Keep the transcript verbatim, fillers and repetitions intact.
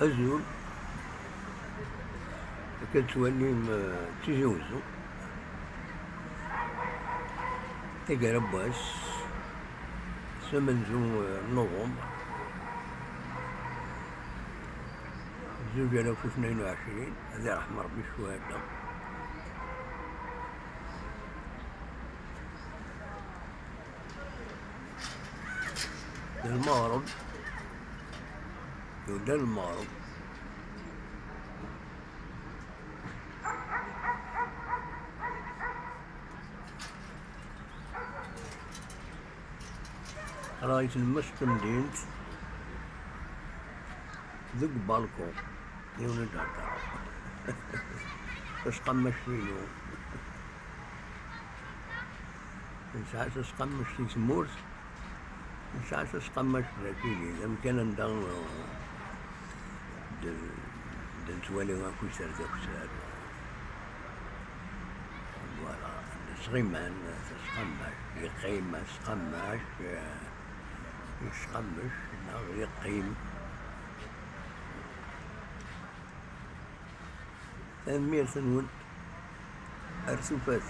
Azul. Akka tettwalim, eh, d Tizi Wezzu. Taggara n wass, s amenzu, eh, n November, zuǧ alaf u tnayen u ɛecrin, ad iṛḥem Ṛebbi ccuhada. D lmeɣreb, yuda lmeɣreb. Rɣit lemmas n temdint deg balku, yiwen ad d-hedder. Tasqammact-inu. Nesɛa tasqammact i tmurt, nesɛa tasqammact dagi, d amkan anda, uh, d-, d-nettwali akk iser d akessar. Voilà, nesɣiman, tasqammact, yeqqim asqammac, uh, yesqammec neɣ yeqqim. Tanemmirt-nwen. Ar tufat.